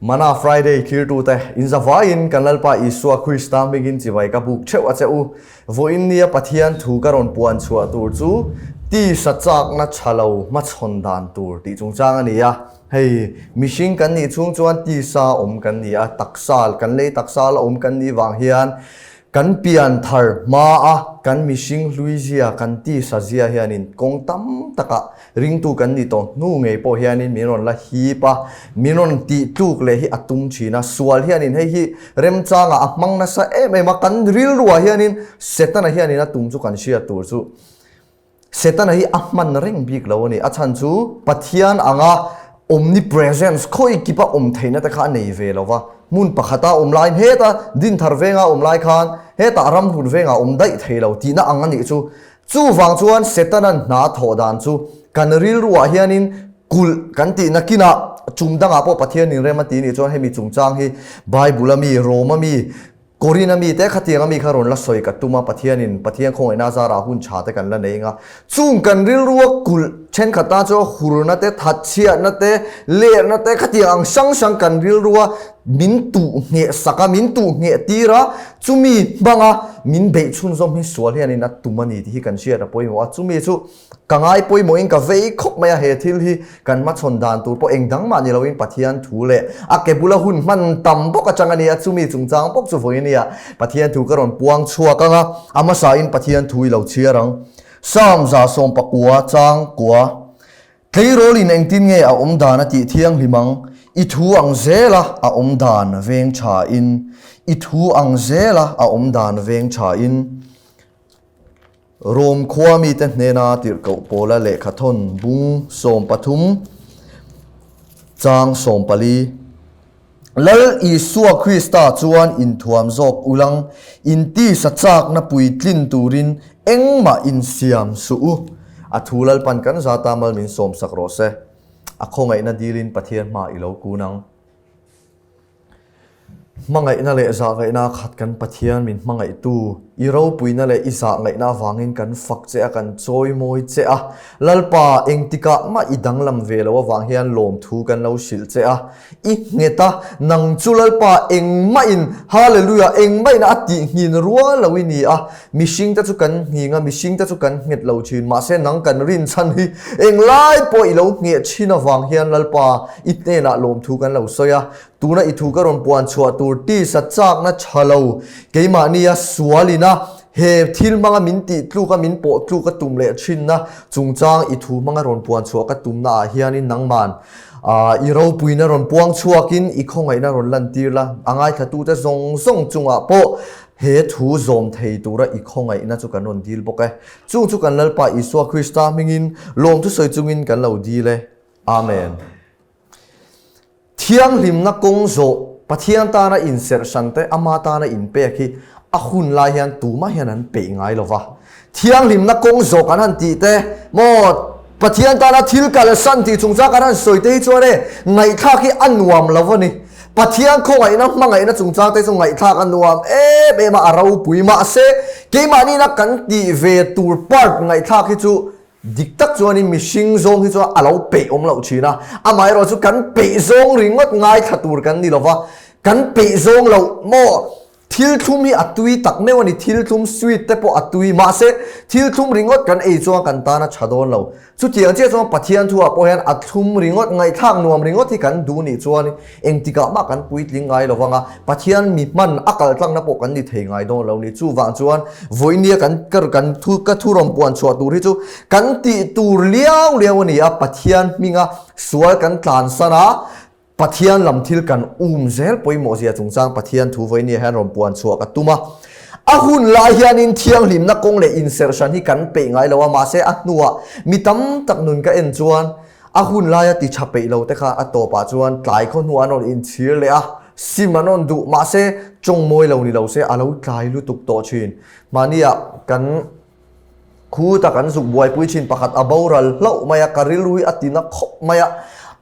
Mana Friday thirtute, in zavaiin kan Lalpa Isua Krista hmingin chibai ka buk theuh a che u. Vawiin nia Pathian thu ka rawn puan chhuah tur chu tisa chakna tha lo hmachhawn dan tur tih chungchang a ni a. Hei, mihring kan nih chhung chuan tisa awm kan ni a, taksa, kan lei taksa la awm kan nih vang hian Kan pian thar hmaa kan mihring hlui zia, kan tisa zia hianin kawng tam takah ringtu kan nih tawh hnu ngei pawh hianin min rawn la hip a, min rawn tih tluk leh hi a tum thin a. Sual hianin hei hi remchangah a hmang nasa em em a, kan rilruah hianin Setana hianin a tum chu kan hriat tur chu Setana hi a hman reng bik lo a ni. A chhan chu Pathian anga omnipresence, khawi kipa awm theihna te kha a nei ve lo va. Hmun pakhata awm laiin heta Dinthar venga awm lai khan hetah Ramhlun vengah awm daih thei lo tihna ang a nih chu. Chuvang chuan Setana'n hna thawh dan chu kan rilruah hianin kulh kan tihna kinah chum dangah pawh Pathian inrem a ti nih chuan hemi chungchang hi Bible-a mi, Rome-a mi, Korin a mite khatiang a mi kha rawn la sawi ka tum a, Pathianin Pathian khawngaihna zarah hun tha te kan la nei anga, chung kan rilrua kulh thenkhat tan chuan hurna te, thatchhiatna te, lerhna te khatiang ang hrang hrang kan rilrua min tuh ngheh sak a, min tuh ngheh tir a, chumi hmanga min beih chhunzawm hi sual hianin a tum a ni tih hi kan hriat a pawimawh a, chumi chu Ka ngai pawimawhin ka vei khawp mai a, he thil hi kan hmachhawn dan tur pawh eng dang mah ni loin Pathian thu leh a ke bula hun hman tam bawk atang a ni a, chumi chungchang bawk chu vawiin nia Pathian thu ka rawn puang chhuak ang a, a hmasain Pathian thu i lo chhiar ang. Psalm 119 chang kua, Tleirawlin engtin nge a awm dan a tih thianghlim ang, i thu ang zela a awm dan veng thain, i thu ang zela a awm dan veng thain. Rom khua mite hnena tirhkoh pawla lehkhathawn bung 13 chang 14. Lal Isua Krista chuan inthuam zawk ulang, intisa chakna puitlin turin engmah insiam suh u. A thu Lalpan kan zata mal min sawmsak rawh se. A khawngaihna dilin Pathian hma i lo kun ang. Hmangaihna leh zahngaihna khat kan Pathian min hmangaihtu, i ropuina leh i zahngaihna avangin kan fak che a, kan chawimawi che a. Lalpa, engtikah mah i danglam ve lo avang hian lawmthu kan lo hrilh che a. I nghet a, nang chu Lalpa engmahin, Hallelujah, engmahin a tihnghin rual lo i ni a. Mihringte chu kan nghing a, mihringte chu kan nghet lo thin, mahse nang kan rinchhan hi englai pawh i lo ngheh thin avang hian Lalpa, i hnenah lawmthu kan lo sawi a, tuna i thu ka rawn puan chhuah tur tisa chakna tha lo, keimahnia sualina he thil hmanga min tih tluk a, min pawh tluk a tum leh thinna chungchang i thu hmanga rawn puan chhuah ka tumna ah hianin nangman i ropuina rawn puang chhuakin i khawngaihna rawn lantir la, a ngaithlatute zawng zawng chungah pawh He thu zawm thei tura i khawngaihna chu kan rawn dil bawk e. Chung chu kan Lalpa Isua Krista hmingin lawmthu sawi chungin kan lo dil e. Amen. Thianghlimna kawng zawh Pathian tana inserh hran te, ama tana inpek hi a hun lai hian tumah hian an peih ngai lo va. Thianghlimna kawng zawh kan han tih te, maw Pathian tana thil kalsan tih chungchang kan han sawi te hi chuan e, ngaihthlak hi a nuam lo a ni. Pathian khawngaihna hmangaihna chungchang te chu ngaihthlak a nuam em em a, a ropui. Mahse, keimahniina kan tih ve tur part ngaihthlak hi chu dik tak chuanin mihring zawng hi chuan a lo peih awm loh thin a. Amaherawhchu chu kan peih zawng ringawt ngaithla tur kan ni lo va, kan peih zawng loh maw Thil thlum hi a tui tak meuh a ni, thil thlum sweet te pawh a tui, mahse thil thlum ringawt kan ei chuan kan tan a tha dawn lo. Chutiang chiah chuan Pathian thuah pawh hian a thlum ringawt, ngaihthlak nuam ringawt hi kan duh nih chuan engtikah mah kan puitling ngai lo vang a, Pathian mi hman a kal tlangna pawh kan ni thei ngai dawn lo ni. Chuvang chuan vawinia kan kan thu ka thu rawn puan chhuah tur hi chu kan tih tur liau liau a ni a, Pathian hminga sual kan tlansan a, Pathian lam thil kan um zel pawimawh zia chungchang Pathian thu vawinia hian rawn puan chhuah ka tum a. A hun lai hianin thianghlimna kawng leh inserhhran hi kan peih ngai lo a, mahse a hnuah mi tam tak nun ka en chuan a hun laia ti tha peih lo te kha a tawpah chuan tlai khaw hnuah an rawn inchhir leh a, sim an rawn duh, mahse tawng mawi lo ni lo se a lo tlai lutuk tawh thin. Mahniah kan. Khu tak an zuk buaipui thin pakhat a boral hlauh mai a, ka rilru hi a ti na khawp mai a.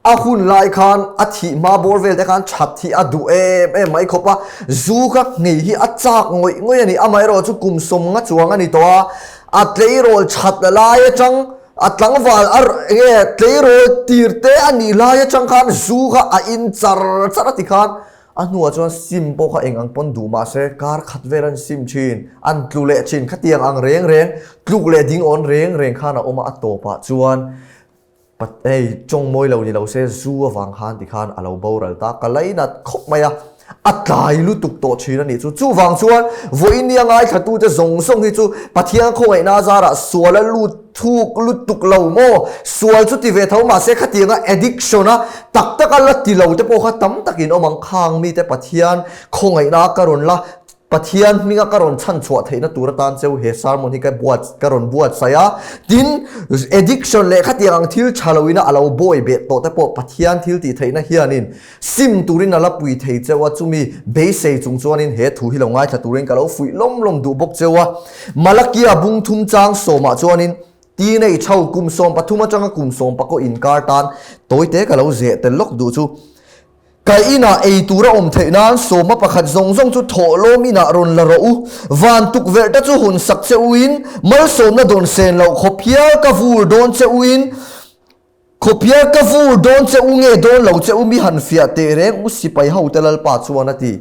A hun lai khan a thih hma bawr vel te khan that hi a duh em em mai khawp a, zu kha nghei hi a chak ngawih ngawih a ni. Amaherawhchu kum 50 chuang a ni tawh a, a tleirawl that lai atang. A tlangval a enge tleirawl tir te a nih lai atang khan zu kha a in char char a ti khan a hnuah chuan sim pawh kha eng ang pawn duh mah se kar khat vel an sim thin, an tlu leh thin khatiang ang reng reng tluk leh ding awn reng reng khan a awm a, a tawpah chuan Pat hei tawng mawi lo ni lo se zu avang khan ti khan a lo boral ta ka lainat khawp mai a, a tlai lutuk tawh thin a nih chu. Chuvang chuan vawiin nia ngaithlatute zawng zawng hi chu Pathian khawngaihna azarah sual a lut thuk lutuk lo maw? Sual chu ti ve tho mahse khatianga addiction a tak taka la ti lo te pawh kha tam takin awm ang. Khang mite Pathian khawngaihna ka rawn la Pathian hminga ka rawn chhan chhuah theihna tur atan cheu he sermon hi ka buat ka rawn buatsaih a, tin addiction leh khatiang ang thil tha loin a lo bawi beh tawh te pawh Pathian thil tih theihna hianin sim turin a la pui thei cheu a, chumi beisei chung chuanin he thu hi lo ngaithla turin ka lo fuih lawm lawm duh bawk cheu a. Malakia bung thum chang sawmah chuanin teenage ho kum 13 atanga kum 19 inkar tan tawite ka lo zeh tel lawk duh chu. Ka inah ei tur a awm theih nan sawma pakhat zawng zawng chu thawhlawm inah rawn la rawh u. Van tukverh te chu hawn sak che uin, malsawmna dawn sen loh khawp hial ka vur dawn che uin, khawp hial ka vur dawn che u nge dawn lo che u mi han fiah teh reng u sipai hote Lalpa chuan a ti.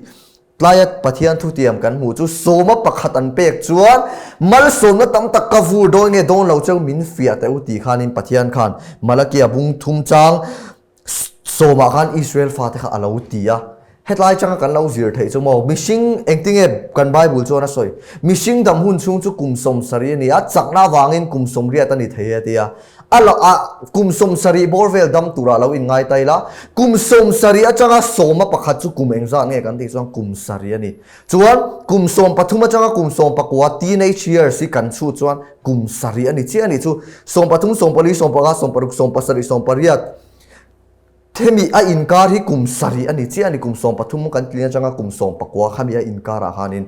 Tlaia Pathian thutiam kan hmuh chu sawma pakhat an pek chuan malsawmna tam tak ka vur dawn nge dawn lo che u min fiah teh u tih khanin Pathian khan Malakia bung thum chang Sawmah khan Israel fate kha a lo ti a, hetlai changa kan lo zir theih chu maw, mihring engtinge kan Bible chuan a sawi, mihring dam hun chhung chu kum 70 a ni a, chakna avangin kum 80 a ni thei e a ti a, a lo a kum 70 bawr vel dam turah lo inngai ta ila, kum 70 atanga sawma pakhat chu kum engzat nge kan tih chuan kum sarih a ni. Chuan kum 13 atanga kum 19 teenage years hi kan chhut chuan kum sarih a ni chiah a nih chu. 13, 14, 15, 16, 17, 18 hemi a inkar hi kum sarih a ni chiah a ni. Kum 13 kan tlin atanga kum 19 khami a inkarah khanin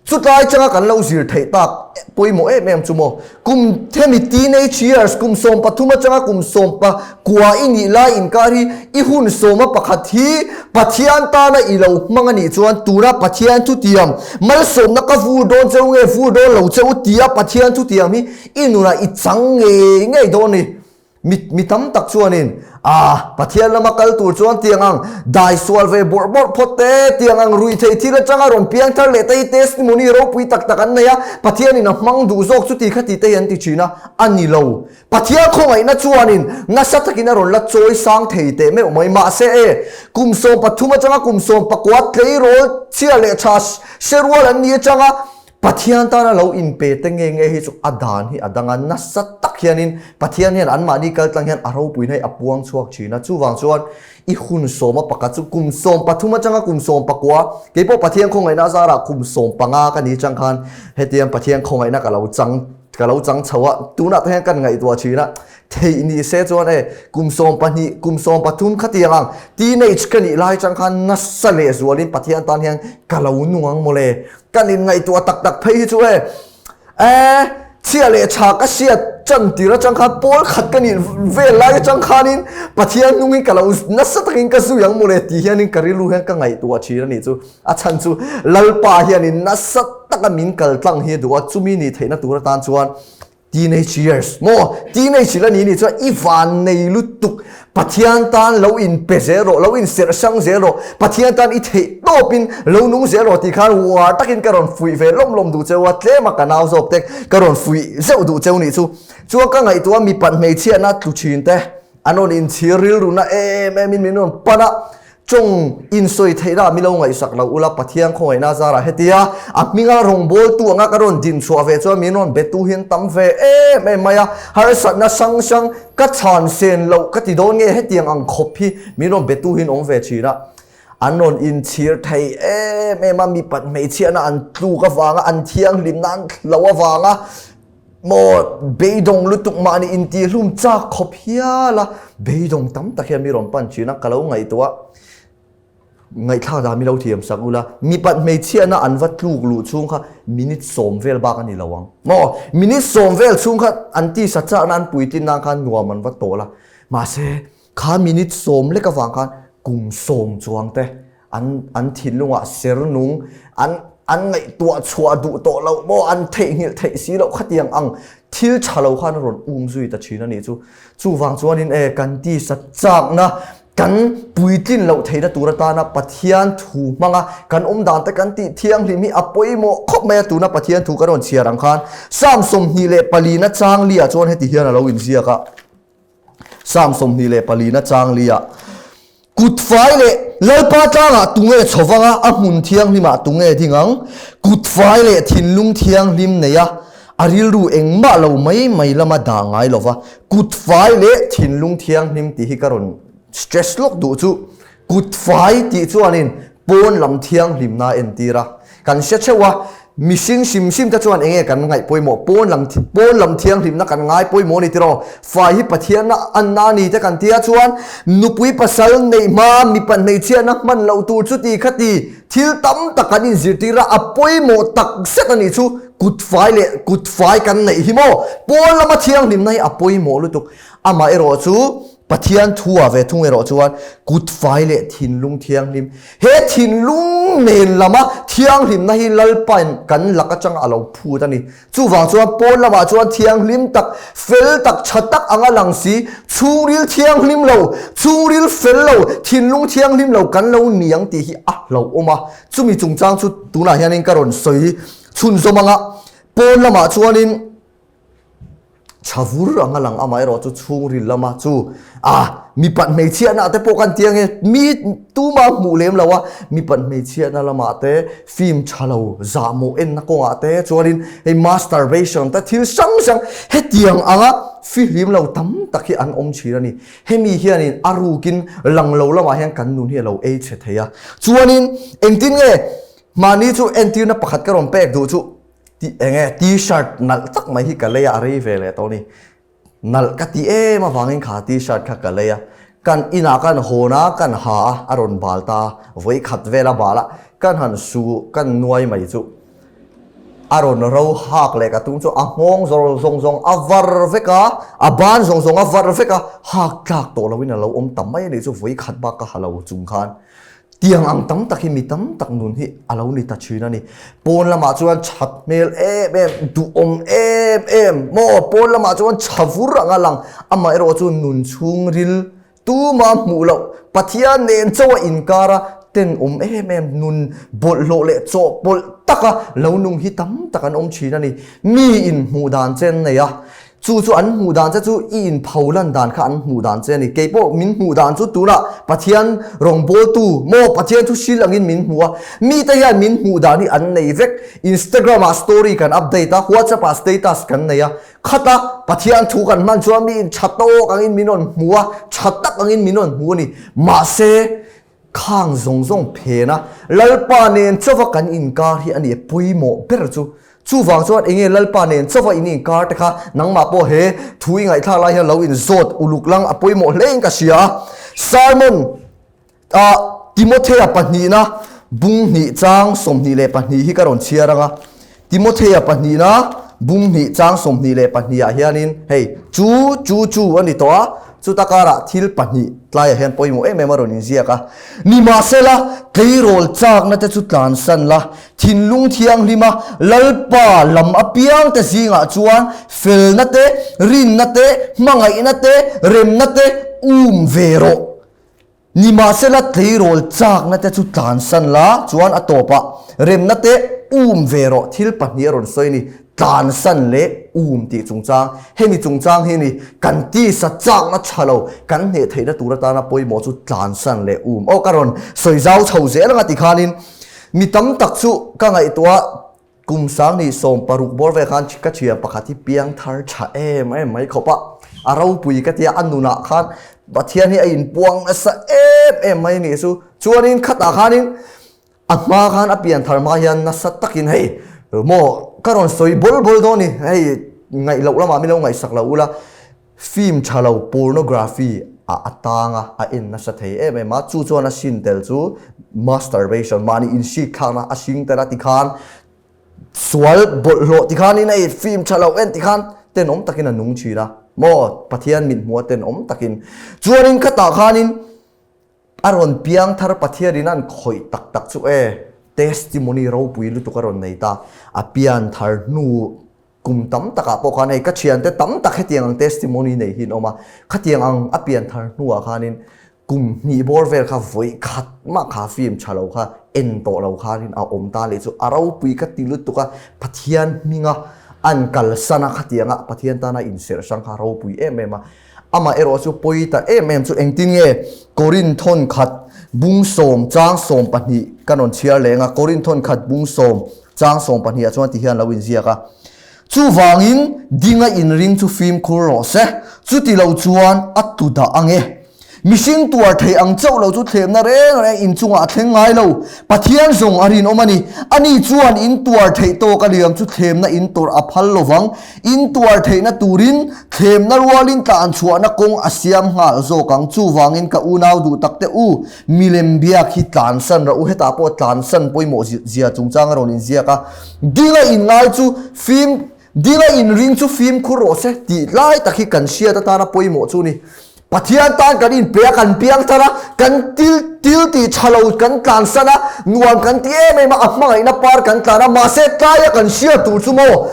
chutlai changa kan lo zir theih tak pawimawh em em chu maw. Kum hemi teenage years kum 13 atanga kum 19 i nih lai inkar hi i hun sawma pakhat hi Pathian tana i lo hmang a nih chuan tuna Pathian thutiam malsawmna ka vur dawn cheu nge vur dawn lo cheu tia Pathian thutiam hi i nunah i chang ngei ngei dawn a ni. Mi mi tam tak chuanin, Ah, Pathian lama kal tur chuan tiang ang, dai sual ve bawrh bawrh phawt te, tiang ang rui thei thil atanga rawn piang thar leh te hi testimony ropui tak tak an nei a, Pathianin a hmang duh zawk chu ti kha ti te hi an ti thin a, a ni lo. Pathian khawngaihna chuanin nasa takin a rawn la chawi sang thei teh meuh mai. Mahse e, kum 13 atanga kum 19 tleirawl chhia leh tha hre rual an ni atanga Pathian tana lo inpe te nge nge hi chu a dan hi a dang a, nasa tak hianin Pathian hian anmahni kal tlang hian a ropuina hi a puang chhuak thin a, chuvang chuan i hun sawma pakhat chu kum 13 atanga kum 19, keipawh Pathian khawngaihna a zarah kum 15 ka ni chang khan hetiang Pathian khawngaihna ka lo chang ka lo chang chho a, tunah te hian kan ngaihtuah thin a, theih ni se chuan e kum 12 kum 13 khatiang ang teenage ka nih lai chang khan nasa lehzualin Pathian tan hian ka lo nung ang mawle. Kan inngaihtuah tak tak phei hi chu e, e, chhia leh tha ka hriat chan tir atang khan pawl khat ka nih vel lai atang khanin Pathian hnungin ka lo nasa takin ka zui ang mawle tih hianin ka rilru hian ka ngaihtuah thin a nih chu. A chhan chu Lalpa hianin nasa taka min kal tlang hi a duh a, chumi nih theihna tur atan chuan Teenage years maw? Teenage la ni nih chuan i van nei lutuk. Pathian tan lo in pe zel rawh, lo in serh hrang zel rawh, Pathian tan i theih tawpin lo nung zel rawh tih khan uar takin ka rawn fuih ve lawm lawm duh cheu a, tlema ka nau zawk te ka rawn fuih zeuh duh cheu nih chu. Chuan ka ngaihtuah mipat hmeichhiatna tlu thin te an rawn inchhir rilruna em em in min rawn pan a, Chawng insawi theihna mi lo ngaihsak lo ula, Pathian khawngaihna zarah hetia a hminga rawngbawltu anga ka rawn din chhuah ve chuan min rawn betu hian tam ve em em mai a, harsatna hrang hrang ka chhan sen loh ka ti dawn nge hetiang ang khawp hi min rawn betu hian awm ve thin a, an rawn inchhir thei em em a, mipat hmeichhiahna an tluk avanga an thianghlimna an thlo avanga Maw beidawng lutuk mahni intihlum chak khawp hial a, beidawng tam tak hian mi rawn pan thin a, ka lo ngaihtuah ngaihthlak dan mi lo thiam sak ula, mipat hmeichhiahna an va tluk luh chhung kha minute sawm vel bak a ni lo ang. Maw minute sawm vel chhung kha an tisa chakna an puitlin nan khan nuam an va tawl a, mahse kha minute sawm lek avang khan kum sawm chuang te an an thinlungah ser nung an. an ngaihtuah chhuah duh tawh loh maw, an theihnghilh theih si loh khatiang ang thil tha lo khan a rawn um zui ta thin a nih chu. Chuvang chuanin e kan tisa chakna kan puitlin loh theihna tur atana Pathian thu hmanga kan awm dan te kan tih thianghlim hi a pawimawh khawp mai a, tuna Pathian thu ka rawn chhiar ang khan Psalm 24 na chang liah chuan heti hian a lo inziak a. Psalm 24 na chang liah Kut fai leh Lalpa tlangah tunge chho vanga a hmun thianghlimah tunge ding ang? Kut fai leh thinlung thianghlim neia a rilru engmah lo mai mai lama dah ngai lova kut fai leh thinlung thianghlim tih hi ka rawn stress lawk duh chu kut fai tih chuanin pawn lam thianghlimna a entir a. Kan hre theuh a, mihring hrim hrim te chuan enge kan ngaih pawimawh, pawn lam pawn lam thianghlimna kan ngai pawimawh a ni tiraw? Fai hi Pathianna anna a ni te kan tia chuan nupui pasal neih hma mipa hmeichhiatna hman loh tur chuti khati thil tam tak kan inzirtir a, a pawimawh tak zet a nih chu kut fai leh kut fai kan neih hi maw? Pawn lama thianghlimna hi a pawimawh lutuk. Amaherawh chu Pathian thu ah ve thung erawh chuan kut fai leh thinlung thianghlim, he thinlung nen lama thianghlimna hi Lalpain kan lak atanga a lo phut a ni. Chuvang chuan pawn lamah chuan thianghlim tak, fel tak, tha tak anga lang si, chhungril thianghlim lo, chhungril fel lo, thinlung thianghlim lo kan lo ni ang tih hi a hlauhawm a. Chumi chungchang chu tunah hianin ka rawn sawi chhunzawm anga pawn lamah chuanin, Tha vur anga lang amaherawh chu chhungril lama chu a mipat hmeichhiatna te pawh kan ti ange mi tuma hmuh lem lo a mipat hmeichhiatna lamah te film tha lo zahmawh enna kawngah te chuanin hei masturbation te thil hrang hrang hetiang anga fihlim lo tam tak hi an awm thin a ni hemi hianin a rukin lang lo lamah hian kan nun hi a lo ei chhe thei a chuanin engtin nge mahni chu entirna pakhat ka rawn pek duh chu Ti eng e t-shirt nalh tak mai hi ka lei a, a rei ve leh tawh a ni. Nalh ka ti em avangin kha t-shirt kha ka lei a. Kan inah kan hawn a, kan ha a, a rawn bal ta a, vawi khat vel a bal a, kan han su kan nuai mai chu a rawn ro hak leh ka tum chu a nghawng zawr zawng zawng a var vek a, a ban zawng zawng a var vek a, hak tlak tawh loin a lo awm ta mai a nih chu vawi khat bak ka ha lo chung khan. Tiang ang tam tak hi mi tam tak nun hi a lo ni ta thin a ni. Pawn lamah chuan that hmel em em, duhawm em em maw? Pawn lamah chuan tha vur ang a lang. Amaherawh chu nun chhungril tuma hmuh loh, Pathian nen chauh a inkar a tenawm em em, nun bawlhhlawh leh chawhpawlh taka lo nung hi tam tak an awm thin a ni. Mi inhmuh dan che an nei a, Chu chu an hmuh dan che chu i inpho lan dan kha an hmuh dan che a ni. Kei pawh min hmuh dan chu tunah Pathian rawngbawltu maw Pathian thu hril angin min hmu a. Mite hian min hmuh dan hi an nei vek. Instagram ah story kan update a, WhatsApp ah status kan nei a. Khata Pathian thu kan hman chuan miin tha tawk angin min rawn hmu a, tha tak angin min rawn hmu a ni. Mahse, khang zawng zawng phena Lalpa nen chauva kan inkar hi a ni pawimawh ber chu. Chuvang chuan enge Lalpa nen chauva in inkar te kha nangmah pawh he thu i ngaihthlak lai hian lo inzawt uluk lang a pawimawh hle in ka hria a. Sermon ah Timothea pahnihna bung hnih chang 22 hi ka rawn chhiar ang a. Timothea pahnihna bung hnih chang 22 ah hianin hei chu chu chu a ni tawh a, chuta karah thil pahnih tlaiah hian pawimawh em em a rawn inziak a. Nimahsela tleirawl chakna te chu tlansan la, Thinlung thianghlima Lalpa lam apiangte zingah chuan felna te, rinna te, hmangaihna te, remna te um ve rawh. Nimahsela tleirawl chakna te chu tlansan la, chuan a tawpah remna te um ve rawh. Thil pahnih a rawn sawi a ni, tlansan leh um tih chungchang. Hemi chungchang hi ni kan tisa chakna tha lo kan hneh theihna tur atana pawimawh chu tlansan leh um. Aw ka rawn sawi zau chho zel anga tikhanin Mi tam tak chu ka ngaihtuah kum sangni 16 bawr vel khan ka thian pakhat hi piang thar tha em em mai khawp a, a ropui ka tia a nunah khan Pathian hi a inpuang nasa em em mai anih chu. Chuanin khatah khanin a hma khan a pian thar hma hian nasa takin hei maw ka rawn sawi bawl bawl dawn ni hei ngaih loh lamah min lo ngaihsak lo ula Film tha lo pornography ah a tang a, a en nasa thei em em a, chu chuan a sin tel chu masturbation, mahni inhrik thlakna a hring tel a tikhan sual bawlhhlawh tikhanin hei film tha lo en tikhan tenawm takin a nung thin a maw Pathian mithmuh a tenawm takin chuanin khatah khanin A rawn piang thar Pathianin an khawih tak tak chu e. Testimony ropui lutuk a rawn nei ta. A pian thar hnu kum tam takah pawh khan hei ka thiante tam tak hetiang ang testimony nei hi an awm a, khatiang ang a pian thar hnuah khanin kum hnih bawr vel kha vawi khat mah kha film tha lo kha en tawh lo khanin a awm ta leh chu a ropui ka ti lutuk a, Pathian hminga an kalsan a khatianga Pathian tana inserh hrang kha a ropui em em a. Amah erawh chu pawi ta em em chu engtin nge Korinthon khat bung sawm chang 12 ka rawn chhiar leng a, Korinthon khat bung sawm chang 12 ah chuan ti hian lo inziak a, Chuvangin dinga inring chu fimkhur rawh se, chuti lo chuan a tu dah ang e. Mihring tuar thei ang chauh lo chu thlemna reng reng inchungah a thleng ngai lo. Pathian zawng a rinawm a ni. Ani chuan in tuar theih tawk a liam chu thlemna in tawrh a phal lovang. In tuar theihna turin thlemna rualin tlan chhuahna kawng a siam nghal zawk ang. Chuvangin ka unau duh tak te u, milem biak hi tlansan rawh u. Hetah pawh tlansan pawimawh zia chungchang a rawn inziak a. Dinga inngai chu fim, dinga inring chu fimkhur rawh se tih lai tak hi kan hriat atana pawimawh chu a ni. Pathian tan kan inpe a, kan piang thar a, kan til til tih tha lo kan tlansan a, nuam kan ti em em a, a hmangaihna par kan tlan a, mahse tlaia kan hriat tur chu maw?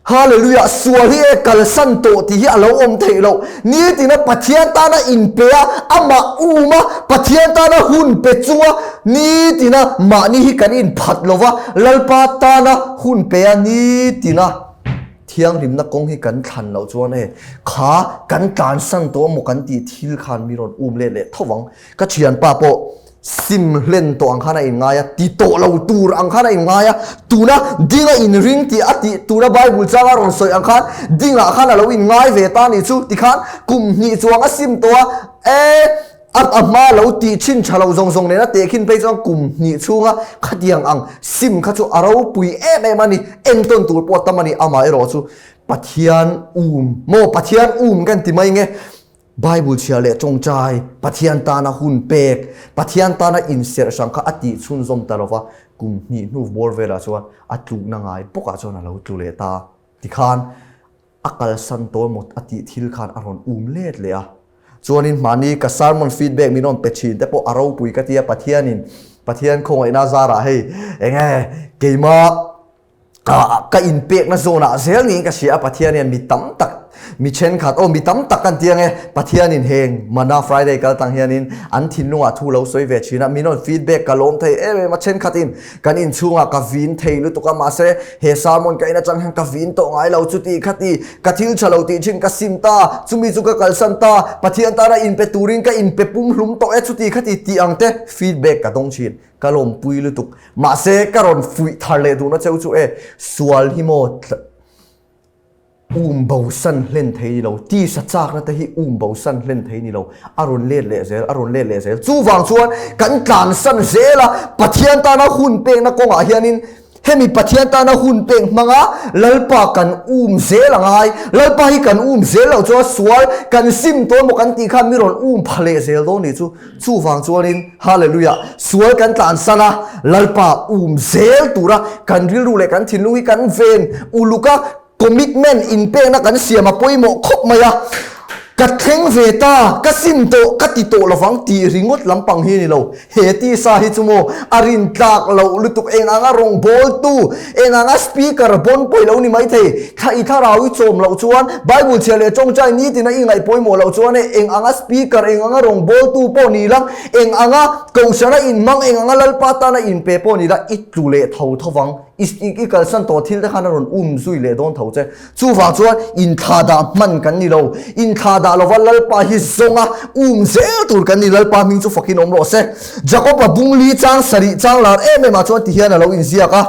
Hallelujah! Sual hi e kalsan tawh tih hi a lo awm theih loh. Nitina Pathian tana inpe a, amah um a, Pathian tana hun pe chunga nitina mahni hi kan inphat lo va, Lalpa tana hun pe a nitina thianghlimna kawng hi kan thlan loh chuan e kha kan tlansan tawh emaw kan tih thil khan mi rawn um let leh tho vang. Ka thianpa pawh sim hlen tawh ang khan a inngai a, ti tawh lo tur ang khan a inngai a, tuna ding a inring tih a tih tuna Bible changa rawn sawi ang khan dingah khan a lo inngai ve ta nih chu tikhan kum hnih chuang a sim tawh a, e a a hma lo tih thin tha lo zawng zawng nena tehkhin phei chuan kum hnih chhunga khatiang ang sim kha chu a ropui em em a ni, entawn tur pawh a tam a ni, amaherawh chu Pathian um maw Pathian um kan ti mai nge. Bible chhiar leh tawngtai, Pathian tana hun pek, Pathian tana inserh hrang kha a tih chhunzawm ta lova, kum hnih hnu bawr velah chuan a tlukna ngai bawkah chuan a lo tlu leh ta. Tikhan a kalsan tawl maw a tih thil khan a rawn um let leh a. Chuanin mahni ka sermon feedback min rawn pe thin te pawh a ropui ka tia Pathianin Pathian khawngaihna zarah hei enge keimah ka inpekna zawnah zel niin ka hria a, Pathian hian mi tam tak, mi thenkhat, aw mi tam tak kan ti ange, Pathianin heng Manna Friday kal tang hianin an thinlungah thu lo sawi ve thin a, min rawn feedback ka lawm thei em em a, thenkhatin kan inchhungah ka vin thei lutuk a, mahse he sermon ka in atang hian ka vin tawh ngai lo, chuti khati ka thil tha lo tih thin ka sim ta, chumi chu ka kalsan ta, Pathian tana inpe turin ka inpe pumhlum tawh e, chuti khati tih ang te feedback ka dawng thin. Ka lawmpui lutuk. Mahse, ka rawn fuih thar leh duhna cheu chu e, sual hi maw um bosan hlen thei ni lo, tisa chakna te hi um bosan hlen thei ni lo, a rawn let leh zel, a rawn let leh zel. Chuvang chuan kan tlansan zel a, Pathian tana hun pekna kawngah hianin hemi Pathian tana hun pek hmanga Lalpa kan um zel a ngai. Lalpa hi kan um zel loh chuan sual kan sim tawh emaw kan tih khan mi rawn um pha leh zel dawn nih chu. Chuvang chuanin Hallelujah, sual kan tlansan a, Lalpa um zel tura kan rilru leh kan thinlung hi kan ven uluk a, commitment inpekna kan siam a pawimawh khawp mai a. Ka thleng ve ta, ka sim tawh, ka ti tawh lovang tih ringawt lampang hi a ni lo. He tisa hi chu maw a rin tlak loh lutuk, eng anga rawngbawltu, eng anga speaker pawn pawih lo ni maithei, thla i thlarau i chawm loh chuan, Bible chhiar leh tawngtai nitin a i ngaih pawimawh loh chuan e, eng anga speaker, eng anga rawngbawltu pawh ni la, eng anga kohhran a inhmang, eng anga Lalpa tana inpe pawh ni la, i tlu leh tho tho vang. I i kalsan tawh thil te khan a rawn um zui leh dawn tho che. Chuvang chuan inthla dah hman kan ni lo. Inthla dah lova Lalpa hi zawnga um zel tur kan ni. Lalpa hming chu fakin awm rawh se. Jakob-a bungli chang sarih chang lar em em ah chuan ti hian a lo inziak a.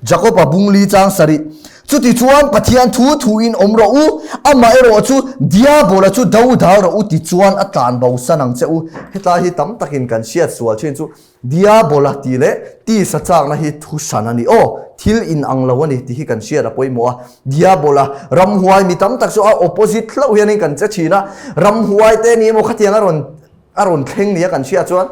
Jakob-a bungli chang sarih. Chuti chuan Pathian thu thuin awm rawh u, amah erawh chu Diabola chu do dal rawh u ti chuan a tlan bosan ang che u. Hetlai hi tam takin kan hriat sual thin chu Diabola tih leh tisa chakna hi thu hran a ni. Aw, thil inang lo a ni tih hi kan hriat a pawimawh a. Diabola, ramhuai mi tam tak chu a opposite hlauh hianin kan che thin a. Ramhuai te ni emaw khatiang a rawn a rawn thleng nia kan hriat chuan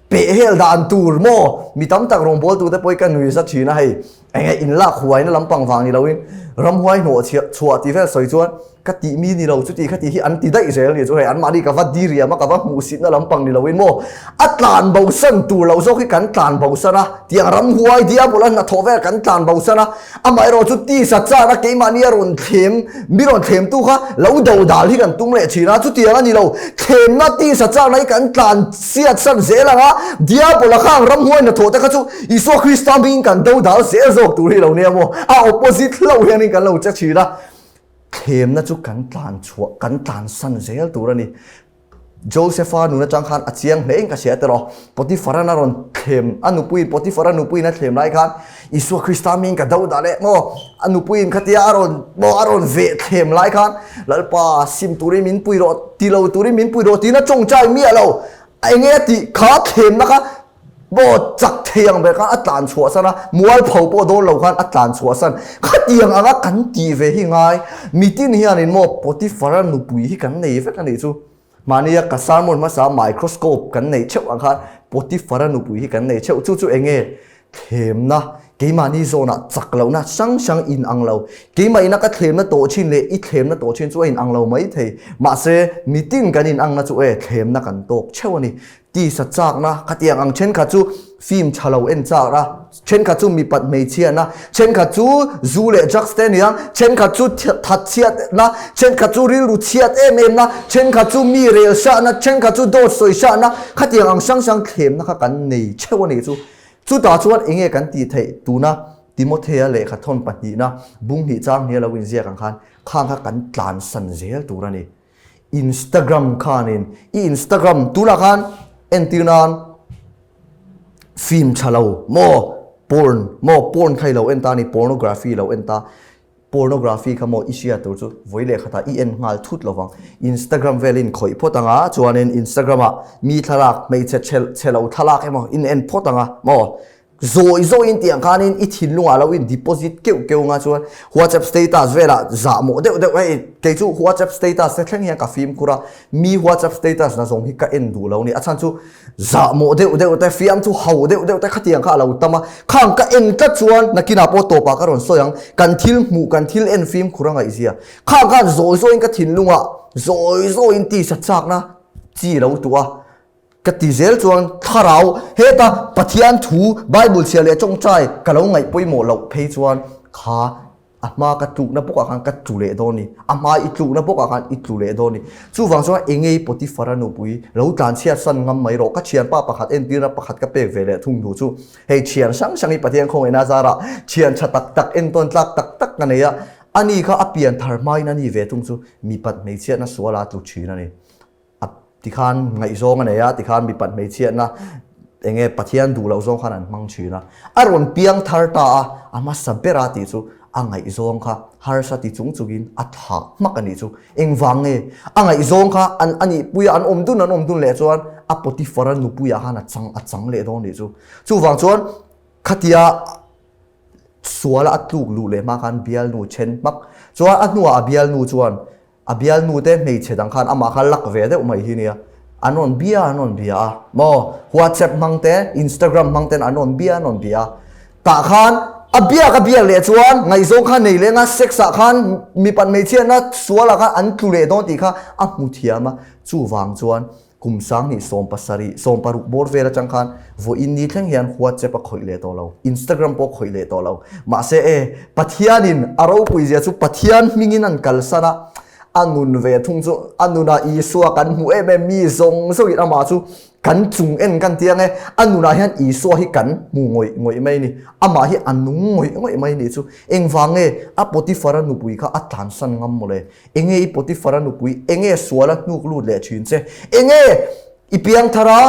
pehhel dan tur maw? Mi tam tak rawngbawltute pawh hi ka nui za thin a hei. Enge inlak huaina lampang vang ni loin ramhuai hnawh chhiah chhuah tih vel sawi chuan ka tih mi ni lo chuti kha tih hi an ti daih zel ni chu hei anmahni ka va diriam a ka va hmuhsitna lampang ni loin maw a tlan bosan tur lo zawk hi kan tlan bosan a tiang ramhuai diabol a hnathawh vel kan tlan bosan a amaherawh chu tisa chana keimahni a rawn thlem mi rawn thlemtu kha lo do dal hi kan tum leh thin a chutiang a ni lo thlemna tisa chana hi kan tlan Siat san zel ang a, Diabola kha ang ramhuai hnathawh te kha chu Isua Krista hmingin kan do dal zel zawk tur hi lo nia maw? A opposite hlauh hianin kan lo che thin a, thlemna chu kan tlan chhuah, kan tlan san zel tur a ni. Josepha nun atang khan a chiang hle in ka hria tiraw, Potiphar-an a rawn thlem, a nupuiin Potiphar-a nupuiin a thlem lai khan Isua Krista hmingin ka do dal e maw? A nupuiin khatia a rawn maw a rawn veh thlem lai khan Lalpa sim turin min pui rawh ti lo turin min pui rawh tiin a tawngtai miah lo. A enge a tih kha thlemna kha maw chak thei ang ber khan a tlan chhuah san a, mualpho pawh dawn lo khan a tlan chhuah san. Khatiang anga kan tih ve hi ngai. Mitin hianin maw Potiphar-a nupui hi kan nei vek a nih chu. Mahnia ka sermon hmasa microscope kan nei theuh ang khan Potiphar-a nupui hi kan nei theuh. Chu chu enge thlemna, keimahni zawnah chak lohna hrang hrang in ang lo. Keimah ina ka thlemna tawh thin leh i thlemna tawh thin chu a in ang lo mai thei. Mahse, mitin kan in angna chu e thlemna kan tawk theuh a ni. Tisa chakna khatiang ang thenkhat chu film tha lo en chak a, thenkhat chu mipat hmeichhiatna, thenkhat chu zu leh drugs te ania, thenkhat chu that chhiatna, thenkhat chu rilru chhiat em em na, thenkhat chu mi rel hrahna, thenkhat chu dawt sawi hrahna, khatiang ang hrang hrang thlemna kha kan nei theuh a nih chu. Chutah chuan enge kan tih theih tuna Timothea lehkha thawn pahnihna bung hnih chang hnih a lo inziak ang khan khang kha kan tlansan zel tur a ni. Instagram khanin i Instagram tunah khan entir nan film tha lo maw porn maw porn kha i lo en ta a ni pornography i lo en ta pornography kha maw i hria tur chu vawi leh khatah i en nghal thut lo vang Instagram vel in khawih phawt anga chuanin Instagram ah mi thlalak hmeichhe chhe lo thlalak emaw in en phawt anga maw Zawi zawiin tih ang khanin i thinlungah lo in deposit keuh keuh anga chuan WhatsApp status velah zahmawh deuh deuh hei kei chu WhatsApp status te thleng hian ka fimkhur a, mi WhatsApp status na zawng hi ka en duh lo a ni. A chhan chu zahmawh deuh deuh te, fiamthu ho deuh deuh te khatiang kha a lo tam a, khang ka en tlat chuan nakinah pawh tawpah ka rawn sawi ang, kan thil hmuh kan thil en fimkhur a ngaihzia. Khang khan zawi zawiin ka thinlungah zawi zawiin tisa chakna chi lo tuah a. Ka ti zel chuan thlarau heta Pathian thu Bible chhiar leh tawngtai ka lo ngaih pawimawh loh phei chuan kha a hma ka tlukna bawkah khan ka tlu leh dawn ni, a hma i tlukna bawkah khan i tlu leh dawn ni. Chuvang chuan engei Potiphar-a nupui lo tlanchhiat san ngam mai rawh. Ka thianpa pakhat entirna pakhat ka pek ve leh thung hnu chu hei thian hrang hrang hi Pathian khawngaihna zarah thian tha tak tak entawn tlak tak tak ka nei a, ani kha a pian thar hmain ani ve thung chu mipat hmeichhiatna suala tlu thin a ni. A tikhan ngaihzawng a nei a, tikhan mipat hmeichhiatna enge Pathian duh loh zawng khan an hmang thin a. A rawn piang thar ta a, a hmasa ber a tih chu a ngaihzawng kha harsa ti chung chungin a thah hmak a nih chu. Engvang nge? A ngaihzawng kha an a nihpuia an awm dun an awm dun leh chuan a Potiphar-a nupuiah khan a chang a chang leh dawn nih chu. Chuvang chuan khatia suala a tluk luh leh hma khan bialnu then hmak chuan a hnuah a bialnu chuan A bialnu te hmeichhe dang khan amah kha lak ve deuh mai hi nia. An rawn bia an rawn bia a maw? WhatsApp hmang te, Instagram hmang ten an rawn bia an rawn bia a. Tah khan a biak a biak leh chuan ngaihzawng kha nei leng a, sex ah khan mipat hmeichhiatna sual ah khan an tlu leh dawn tih kha a hmu thiam a. Chuvang chuan Kum sanghnih 17, 16 bawr vel atang khan vawiin ni thleng hian WhatsApp a khawih leh tawh lo, Instagram pawh khawih leh tawh lo. Mahse e, Pathianin a ropui zia chu Pathian hmingin an kalsan a, a nun ve thung chu a nunah Isua kan hmu em em, mi zawng zawngin amah chu kan chung en kan ti ang e, a nunah hian Isua hi kan hmu ngawih ngawih mai a ni, amah hi a nung ngawih ngawih mai a nih chu. Engvang nge a Potiphar-a nupui kha a tlansan ngam mawle? Enge i Potiphar-a nupui, enge sual a hnuk lut leh thin che? Enge i piangthar a,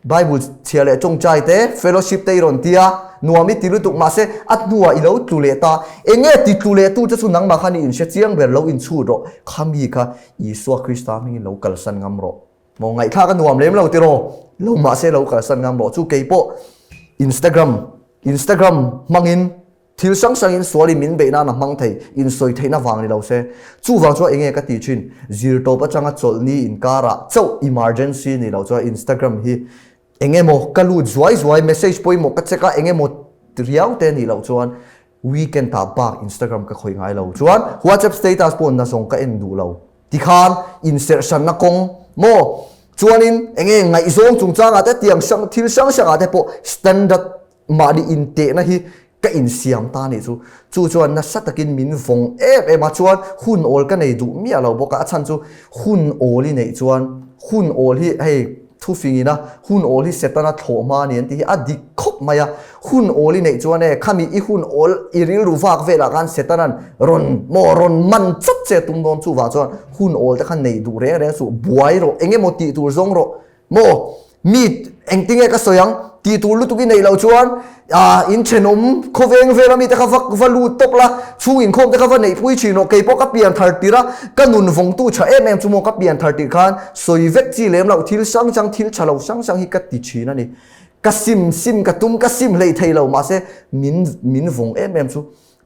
Bible chhia leh tawngtai te, fellowship te i rawn ti a, nuam i ti lutuk mahse a hnuah i lo tlu leh ta. Enge ti tlu leh tu che chu nangmah khan i inhre chiang ber lo inchhut rawh. Khami kha Isua Krista hmingin lo kalsan ngam rawh. Maw ngaihthlak a nuam lem lo tiraw? Lo mahse lo kalsan ngam rawh. Chu keipawh Instagram, Instagram hmangin Thil hrang hrangin sualin min beih nan a hmang thei, insawi theihna vang ni lo se. Chuvang chuan enge ka ti thin, zirtawp atanga chawlhni inkarah chauh emergency ni lo chuan Instagram hi eng emaw ka lut zuai zuai, message pawimawh ka check a, eng emaw riau te nih loh chuan. Weekend ah bak Instagram ka khawih ngai lo. Chuan WhatsApp status pawh na zawng ka en duh lo. Tikhan inserhsanna kawng maw? Chuanin enge ngaihzawng chungchangah te tiang hrang thil hrang hrangah te pawh standard mahni intehna hi ka insiam ta nih chu. Chu chuan nasa takin min vawng em em a, chuan hun awl ka nei duh miah lo bawk a, a chhan chu hun awl i neih chuan hun awl hi hei thufing ina hun awl hi Setana thlawh hma a ni an tih hi a dik khawp mai a, hun awl i neih chuan e khami i hun awl i rilru vak velah khan Setanan rawn maw rawn man chawt che tum dawn chuvah chuan hun awl te kha nei duh reng reng suh buai rawh eng emaw tih tur zawng rawh Maw? Mi engtinge ka sawi ang? Tih tur lutuk i neih loh chuan ah in thenawm khawveng vel ami te kha va va lut tawp la, chhung inkhawm te kha va neih pui thin rawh. Kei pawh ka pian thar tirh a, ka nun vawngtu tha em em chu maw ka pian thar tirh khan sawi vek chi lem loh thil hrang hrang thil tha lo hrang hrang hi ka ti thin a ni. Ka sim sim ka tum ka sim hleih thei lo mahse min min vawng em em chu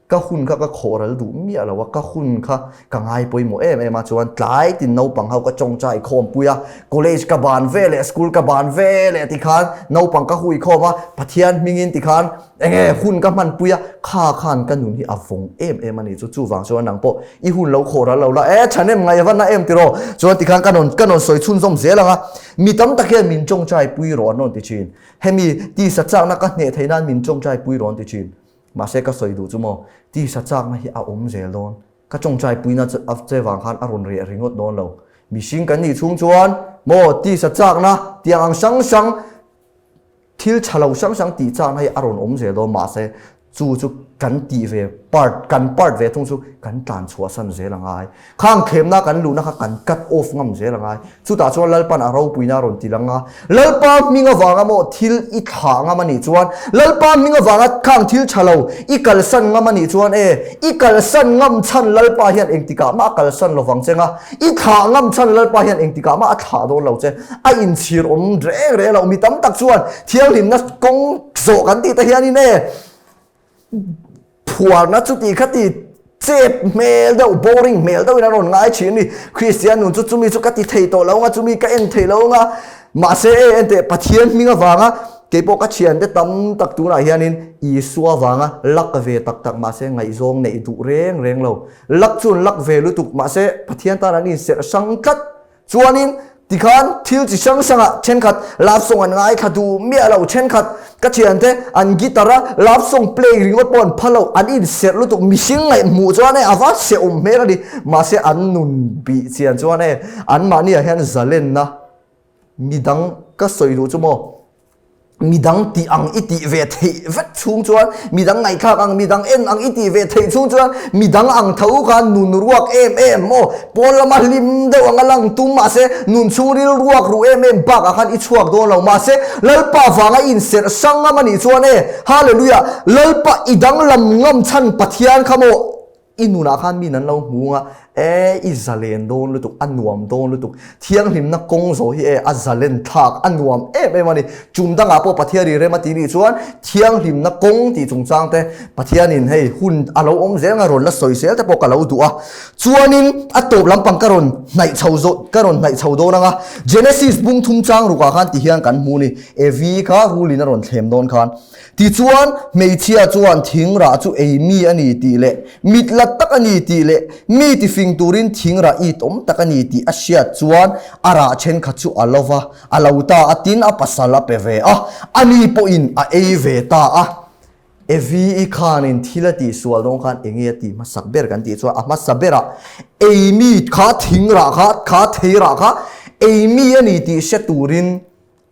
Ka hun kha ka khawh ral duh miah lo a, ka hun kha ka ngai pawimawh em em a, chuan tlai tin naupang ho ka tawngtai khawm pui a, college ka ban ve leh school ka ban ve leh tikhan naupang ka hui khawm a, Pathian hmingin tikhan enge hun ka hman pui a, kha khan ka nun hi a vawng em em a ni chu, chuvang chuan nang pawh i hun lo khawh ral lo la, e thanem ngaih a va na em tiraw, chuan tikhan ka rawn ka rawn sawi chhunzawm zel ang a, mi tam tak hian min tawngtai pui rawh an rawn ti thin, hemi tisa chakna ka hneh theih nan min tawngtai pui rawh an ti thin. Mahse ka sawi duh chu maw, tisa chakna hi a awm zel dawn. Ka tawngtai puina che vang khan a rawn reh ringawt dawn lo. Mihring kan nih chhung chuan maw tisa chakna tiang ang hrang hrang, thil tha lo hrang hrang tih chakna hi a rawn awm zel dawn. Mahse chu chu kan tih ve part, kan part ve thung chu kan tlan chhuahsan zel a ngai. Khang thlemna kan luhna kha kan cut off ngam zel a ngai. Chutah chuan Lalpan a ropuina a rawn ti lang a, Lalpa hming avanga maw thil i thlah ngam a nih chuan, Lalpa hming avanga khang thil tha lo i kalsan ngam a nih chuan e, i kalsan ngam chhan Lalpa hian engtikah mah a kalsan lovang che nga, i thlah ngam chhan Lalpa hian engtikah mah a thlah dawn lo che. A inchhir awm reng reng lo. Mi tam tak chuan thianghlimna kawng zawh kan tih te hianin e, Phuarna chu tih kha ti chep hmel deuh, boring hmel deuhin a rawn ngai thin a ni. Kristian nun chu chumi chu ka ti thei tawh lo anga, chumi ka en thei lo anga, mahse e enteh Pathian hming avanga keipawh ka thiante tam tak tunah hianin Isua avanga lak ve tak tak mahse ngaihzawng neih duh reng reng lo. Lak chu an lak ve lutuk mahse Pathian tan an inserh hrang tlat. Chuanin tikhan thil chi hrang hrangah thenkhat love song an ngaithla duh miah lo, thenkhat ka thiante an guitar a love song play ringawt pawh an phal lo, an inserh lutuk, mihring ngaih hmuh chuan e a va hrehawm hmel a ni, mahse an nun bih chian chuan e anmahniah hian zalenna midang ka sawi duh chu maw. Midang tih ang i tih ve theih vek chhung chuan, midang ngaihthlak ang, midang en ang i tih ve theih chhung chuan, midang ang tho khan nun ruak em em maw? Pawn lama hlim deuh anga lang tum mahse, nun chhungril ruak ruh em em bakah khan i chhuak dawn lo. Mahse, Lalpa vanga i inserh hrang ngam a nih chuan e, Hallelujah! Lalpa i danglam ngam chhan Pathian kha maw? I nunah khan min an lo hmu a, e i zalen dawn lutuk, a nuam dawn lutuk, thianghlimna kawng zawh hi e a zalen thlak, a nuam em em a ni. Chum dangah pawh Pathian i rem a tih nih chuan thianghlimna kawng tih chungchang te Pathianin hei hun a lo awm zel nga rawn la sawi zel te pawh ka lo duh a. Chuanin a tawp lampang ka rawn hnaih chho zawh ka rawn hnaih chho dawn ang a, Genesis bung thum chang rukah khan ti hian kan hmu ni, Evi kha rulin a rawn thlem dawn khan. Tichuan, hmeichhia chuan thing rah chu ei mi a ni tih leh mit la tak a ni tih leh mi tifing turin thing rah it awm tak a ni tih a hriat chuan a rah thenkhat chu a lo va, a lo ta a, tin a pasal a pe ve a, ani pawhin a ei ve ta a. Evi-i khanin thil a tihsual dawn khan enge a tih hmasak ber kan tih chuan a hmasa berah ei mi kha thing rah kha, kha thei rah kha ei mi a ni tih hre turin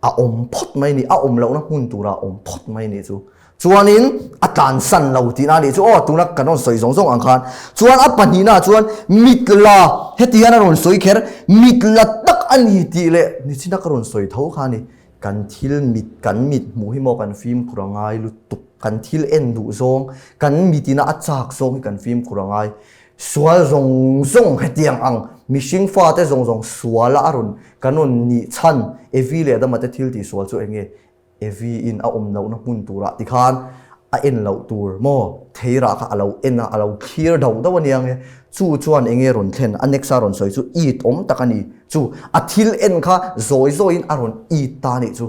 A awm phawt mai ni, a awm lohna hmun turah a awm phawt mai ni chu. Chuanin a tlansan lo tihna a nih chu aw, tuna kan rawn sawi zawng zawng ang khan. Chuan a pahnihnaah chuan mit la, heti hian a rawn sawi kher, mit la tak a ni tih leh nichina ka rawn sawi tho kha a ni. Kan thil mit, kan mit hmuh hi maw kan fimkhur a ngai lutuk, kan thil en duh zawng, kan mitina a chak zawng hi kan fimkhur a ngai. Sual zawng zawng hetiang ang mihring fate zawng zawng suala a rawn kan rawn nih chhan Evi leh Adama te thil tih sual chu eng nge? Evi in a awm lohna hmun turah tikhan a en loh tur maw? Theirah kha a lo en a, a lo thlir dauh dauh a nia nge? Chu chuan eng nge rawn thlen? A next a rawn sawi chu it awm tak a ni. Chu a thil en kha zawi zawiin a rawn it ta a nih chu.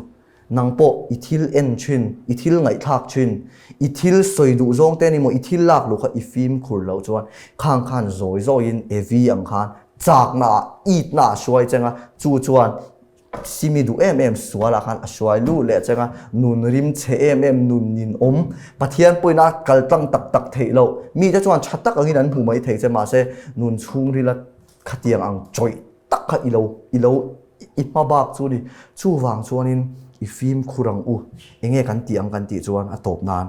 Nang pawh i thil en thin, i thil ngaihthlak thin, i thil sawi duh zawng te ni maw, i thil lak luh kha i fimkhur loh chuan khang khan zawi zawiin Evi ang khan chakna ah, itna ah hruai cheng a, chu chuan Simi duh em em sualah khan a hruai luh leh cheng a, nun rim chhe em em, nun ninawm, Pathian pawhin a kal tlang tak tak theih loh, mite chuan tha tak angin an hmu mai thei che mahse nun chhungrila khatiang ang chawih tak kha i lo i lo i hma bak chu ni. Chuvang chuanin i fimkhur ang u, enge kan tih ang kan tih chuan a tawp nan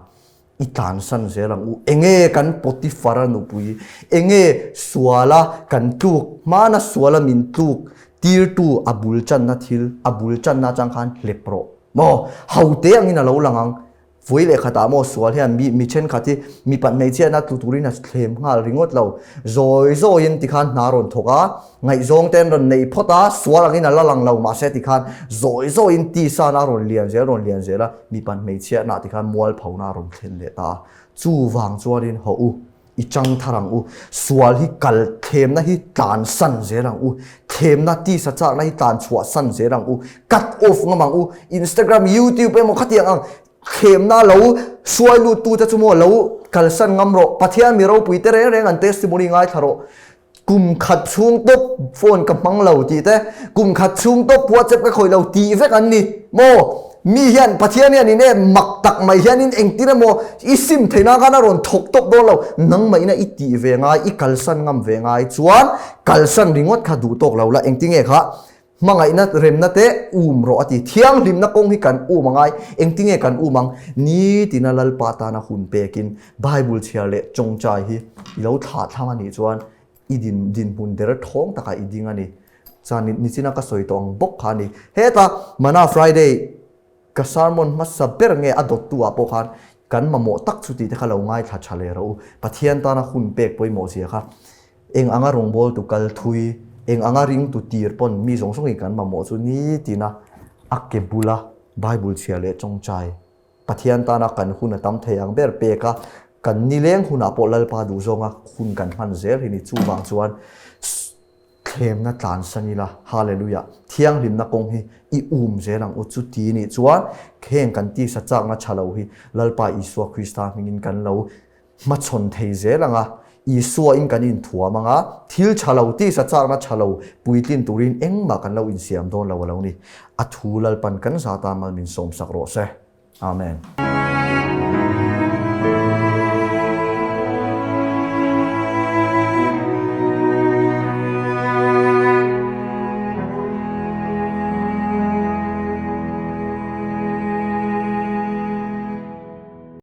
i tlansan zel ang u. Enge kan Potifara nupui, enge suala kan tluk, hmana suala min tluk tirtu a bul channa thil, a bul channa atang khan hlep rawh maw? Hote angin a lo lang ang. Vawi leh khatah maw sual hian mi mi thenkhat hi mipat hmeichhiatna tlu turin a thlem nghal ringawt lo. Zawi zawiin tikhan hna rawn thawk a, Ngaihzawng te an rawn nei phawt a, sual angin a la lang lo mahse tikhan zawi zawiin tisa na a rawn lian zel rawn lian zel a, mipa hmeichhia nah tikhan mualpho na a rawn thlen leh ta a. Chuvang chuanin haw u, i chang thar ang u, sual hi kal thlemna hi tlan san zel ang u, thlemna tisa chakna hi tlan chhuah san zel ang u, cut off ngam ang u, Instagram, YouTube emaw khatiang ang thlemna lo hruai lut tu te chu maw lo kalsan ngam rawh, Pathian mi ropui te reng reng an testimony ngaithla rawh. Kum khat chhung tawp phone ka hmang lo tih te, kum khat chhung tawp WhatsApp ka khawih lo tih vek an ni maw? Mi hian Pathian hian in e mak tak mai hianin engtin emaw i sim theih nan khan a rawn thawk tawp dawn lo. Nangmah ina i tih ve ngai, i kalsan ngam ve ngai chuan kalsan ringawt kha duh tawk lo la engtin nge kha Hmangaihna remna te um rawh a ti. Thianghlimna kawng hi kan um a ngai. Engtinge kan um ang? Nitina Lalpa tana hun pekin Bible chhiar leh tawngtai hi i lo thlah thlang a nih chuan i din dinhmun der thawng takah i ding a ni. Chuan nichina ka sawi tawh ang bawk kha a ni. Heta Manna Friday Ka sermon hmasa ber nge a dawttu ah pawh khan kan mamawh tak chu tih te kha lo ngaithla tha leh rawh u. Pathian tana hun pek pawimawh zia kha eng anga rawngbawltu kal thui, eng anga ringtu tir pawn mi zawng zawngin kan mamawh chu nitina a ke bula Bible chhiar leh tawngtai Pathian tana kan hun a tam thei ang ber pek a, kan nileng hunah pawh Lalpa duhzawnga hun kan hman zel hi ni. Chuvang chuan Thlemna tlansan ila, Hallelujah! Thianghlimna kawng hi i um zel ang u. Chuti nih chuan heng kan tisa chakna tha lo hi Lalpa Isua Krista hmingin kan lo hmachhawn thei zel ang a, Isua in kan inthuam ang a, thil tha lo, tisa chakna tha lo puitlin turin engmah kan lo insiam dawn lo a lo ni. A thu Lalpan kan zata mal min sawmsak rawh se. Amen.